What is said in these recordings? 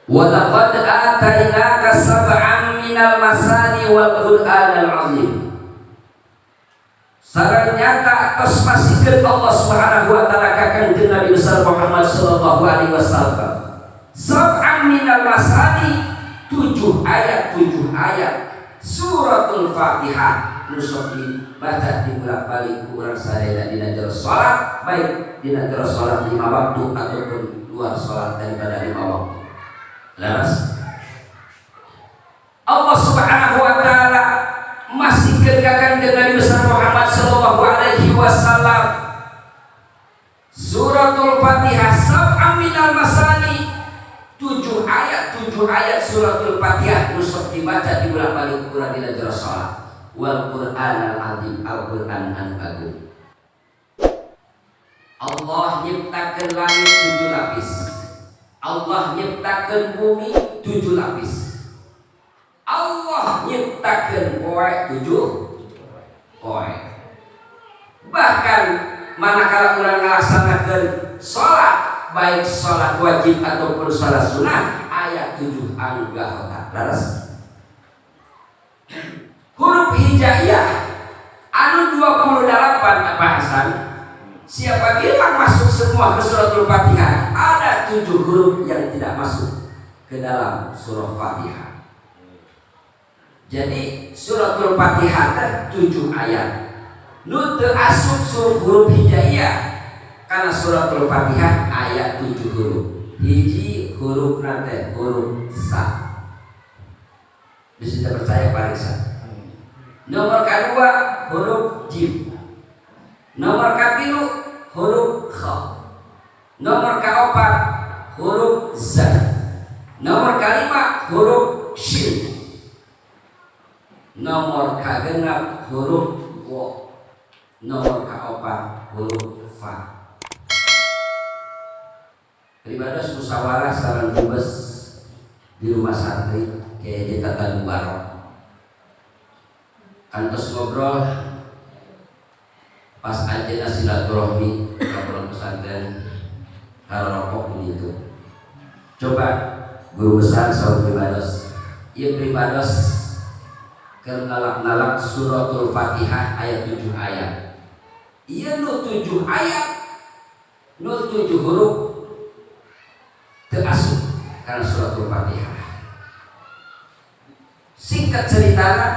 Walaqad atainaka sab'an minal masani wal Qur'anal azim. Sareng nyata tos masihkeun Allah Subhanahu wa taala ka Kangjeng Nabi besar Muhammad sallallahu alaihi wasallam. Sab'an minal masani, 7 ayat, 7 ayat suratul Fatihah nu sok dibaca dibolak-balik ku urang sadaya dina jero salat, baik dina jero salat 5 waktu ataupun luar salat daripada 5 waktu. Leres. Allah Subhanahu wa taala masihkeun ka Kangjeng Nabi besar Muhammad sallallahu alaihi wasallam suratul Fatihah sab'an minal masani, 7 ayat, 7 ayat suratul Fatihah nu sok dibaca dibolak-balik ku urang dina jero salat, wal Qur'anal azim, Al-Qur'an anu agung. Allah nyiptakeun langit 7 lapis, Allah nyiptakeun bumi 7 lapis, Allah nyiptakeun poe 7 poe. Bahkan manakala urang ngalaksanakeun salat, baik salat wajib ataupun salat sunah, aya 7 anggota. Leres. Huruf hijaiyah anu 28 bahasan, siapa bilang masuk semua ke suratul Fatihah? Ada 7 huruf yang tidak masuk ke dalam surah Fatihah. Jadi suratul Fatihah teh 7 ayat. Nu teu asup suruh huruf hijaiyah karena suratul Fatihah ayat 7 huruf. Hiji huruf teh huruf sa. Bisa percaya pariksa. Nomor kedua huruf jim. Nomor katilu huruf kha. Nomor keempat huruf z. Nomor kelima huruf shin. Nomor kagenap huruf wa. Nomor kaopat huruf fa. Pribados musyawarah sareng dubes di rumah santri Kiai Haji Tatan Mubarok. Kantos ngobrol pas aja silaturahmi ka pondok pesantren rokok begitu. Coba guru besar saur pribados, ieu pribados keur nalak-nalak suratul Fatihah ayat 7 ayat. Ieu nu 7 ayat, nu 7 huruf teu asup kana suratul Fatihah. Singkat ceritana,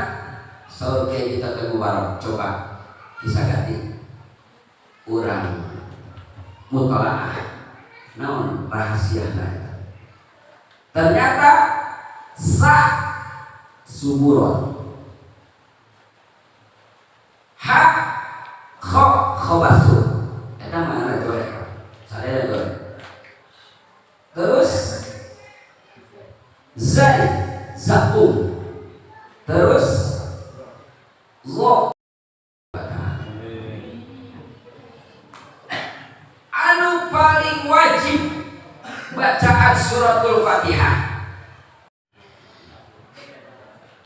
saur Kiai kita teh Mubarok, coba kisah ganti urang mutolaah naon rahasiana eta. Ternyata sa suburon, ha kho khobasu, eta mana gore sadaya gore, terus zai zakum, terus lo. Anu paling wajib bacaan suratul Fatihah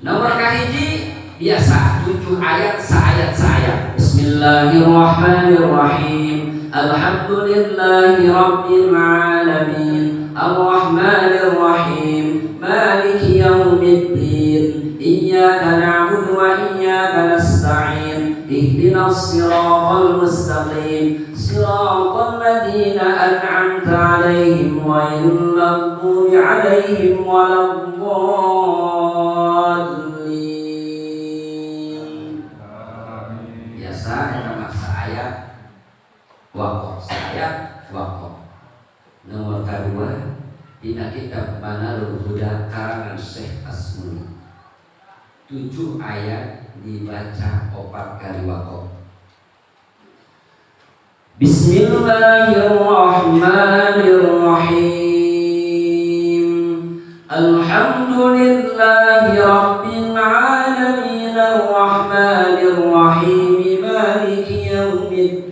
nomor kahiji biasa 7 ayat, saayat saayat. Bismillahirrahmanirrahim. Alhamdulillahi rabbil alamin, arrahmanirrahim, maliki yaumiddin, iyyaka na'budu wa iyyaka nasta'in, ihdinas siratal mustaqim, siratal ladzina an'amta 'alaihim ghairil maghdubi 'alaihim waladdallin. Biasa eta mah saayat waqaf, saayat waqaf. Nomor kedua dina kitab Manarul Huda karangan Syekh Asmuni, 7 ayat dibaca 4 kali waqaf. Bismillahirrahmanirrahim. Alhamdulillahi rabbil alamin, arrahmanir rahim, maliki yaumiddin.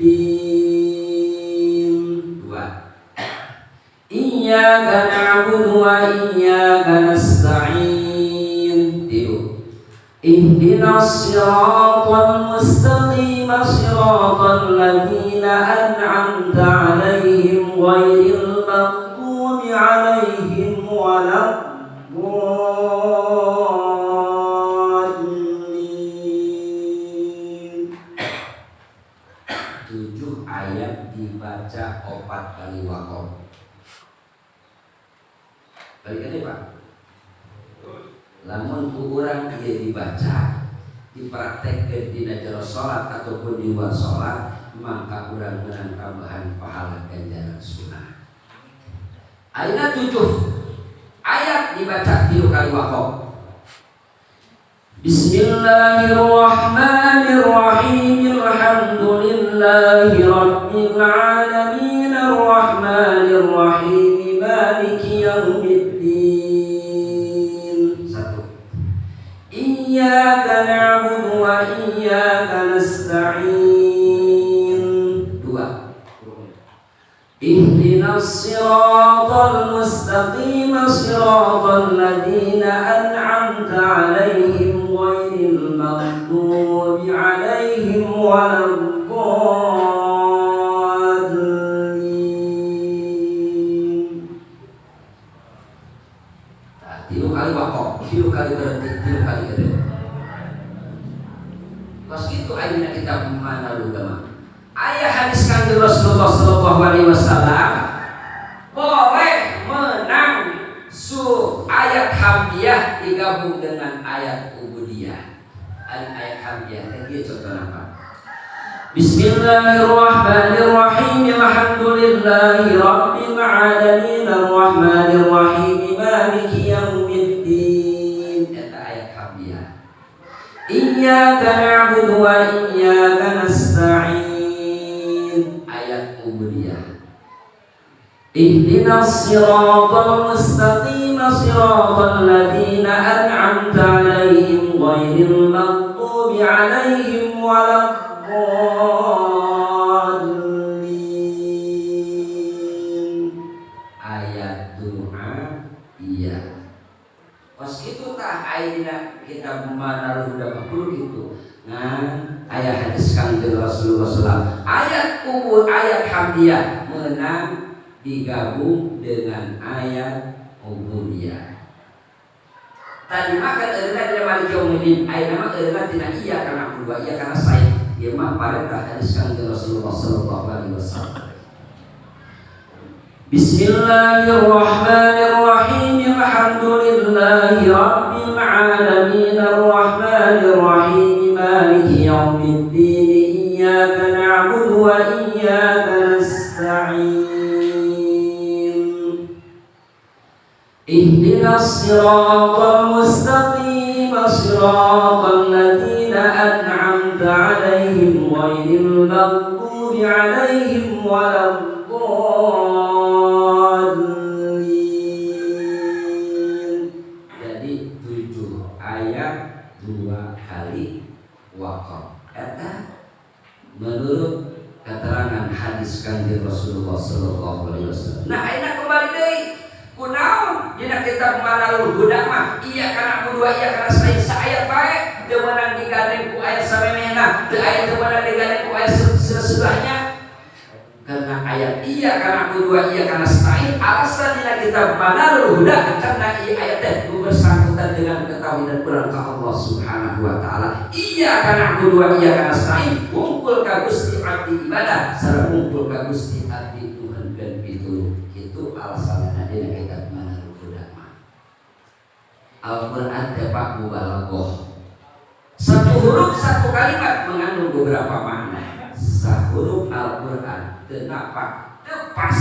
2. Iyyaka na'budu wa iyyaka nasta'in. 3. Ihdinas siratal mustaqim, siratal ladzina an'amta 'alaihim ghairil maghdubi 'alaihim waladdallin. ولا الضالين. 7 ayat dibaca 4 kali waqaf. Balik aja, Pak. Lamun ku urang ieu dibaca, dipraktekkeun dina jero salat ataupun di luar salat, maka urang menang tambahan pahala ganjaran sunnah. Ayeuna 7 ayat dibaca 3 kali waqaf. Bismillahirrahmanirrahim. Alhamdulillahi rabbil alamin arrahmanirrahim maliki yaumiddin. 1. Iyyaka na'budu wa iyyaka nasta'in. 2. Ihdinas siratal mustaqim siratal ladzina an'amta 'alaihim ghairil maghdubi 'alaihim waladdallin. Nah, 3 kali waqaf, 3 kali berhenti, 3 kali gede. Kos kitu ayeuna kita mana agama. Ayat hadis Kanjeng Rasulullah Sallallahu Alaihi Wasallam boleh menang su ayat hamdiyah digabung dengan ayat ubudiyah. Ayat hamdiyah teh ieu contohna apa? Bismillahirrahmanirrahim. Alhamdulillahi rabbil alamin arrahmanirrahim maliki yaumiddin. Eta ayat hamdiyah. Iyyaka na'budu wa iyyaka nasta'in. Ayat ubudiyah. Ihdinas siratal mustaqim siratal ladzina an'amta 'alaihim ghairil maghdubi 'alaihim waladdallin. Ayat doa iya. Kos kitu tah ayeuna kita mana udah perlu gitu. Nah, ayat hadis Kanjeng Rasulullah SAW, ayat ubud, ayat hamdiyah menang digabung dengan ayat ubudiyah. Tadi makan eureuna dina maliki yaumiddin, ayeuna mah eureuna tina iyyaka na'budu wa iyyaka nasta'in. Ieu mah parentah hadis Kanjeng Rasulullah sallallahu alaihi wasallam. Bismillahirrahmanirrahim. Alhamdulillahi rabbil alamin arrahmanirrahim maliki yaumiddin. Iyyaka na'budu wa iyyaka nasta'in. Ihdinas siratal mustaqim siratal ladzina an'amta 'alaihim ghairil maghdubi 'alaihim waladdallin. Jadi 7 ayat 2 kali waqaf. Eta menurut keterangan hadis Kanjeng Rasulullah sallallahu alaihi wasallam. Nah, ayeuna kembali deui. Kunaon dina kitab Manarul Huda mah iyyaka na'budu wa iyyaka nasta'in saayat bae teu meunang digandeng ku ayat samemehna, teu aya teu meunang digandeng ku ayat sesudahnya. Karena ayat iyyaka na'budu wa iyyaka nasta'in alasan dina kitab Manarul Huda karena ieu ayat teh bersangkutan dengan ketauhidan urang ka Allah Subhanahu wa taala. Iyyaka na'budu wa iyyaka nasta'in wungkul ka Gusti abdi ibadah sareng wungkul ka Gusti abdi nuhunkeun pitulung. Kitu alasanna dina kitab Manarul Huda mah. Al-Qur'an teh Pak mubalaghah. Satu huruf satu kalimat mengandung beberapa makna. Sahuruf Al-Qur'an teu napak teu pas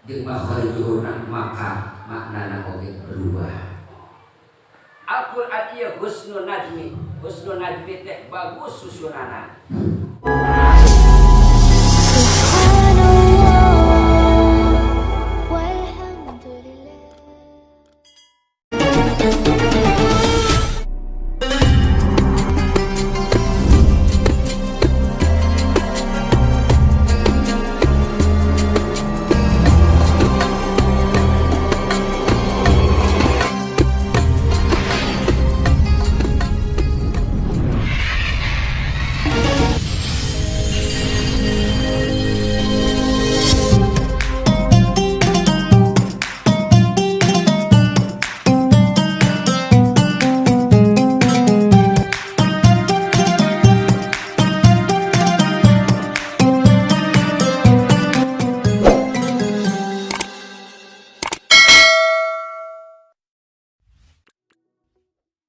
jeung makharijuna maka maknana oge berubah. Al-Qur'an ieu husnul najmi. Husnul najmi teh bagus susunana.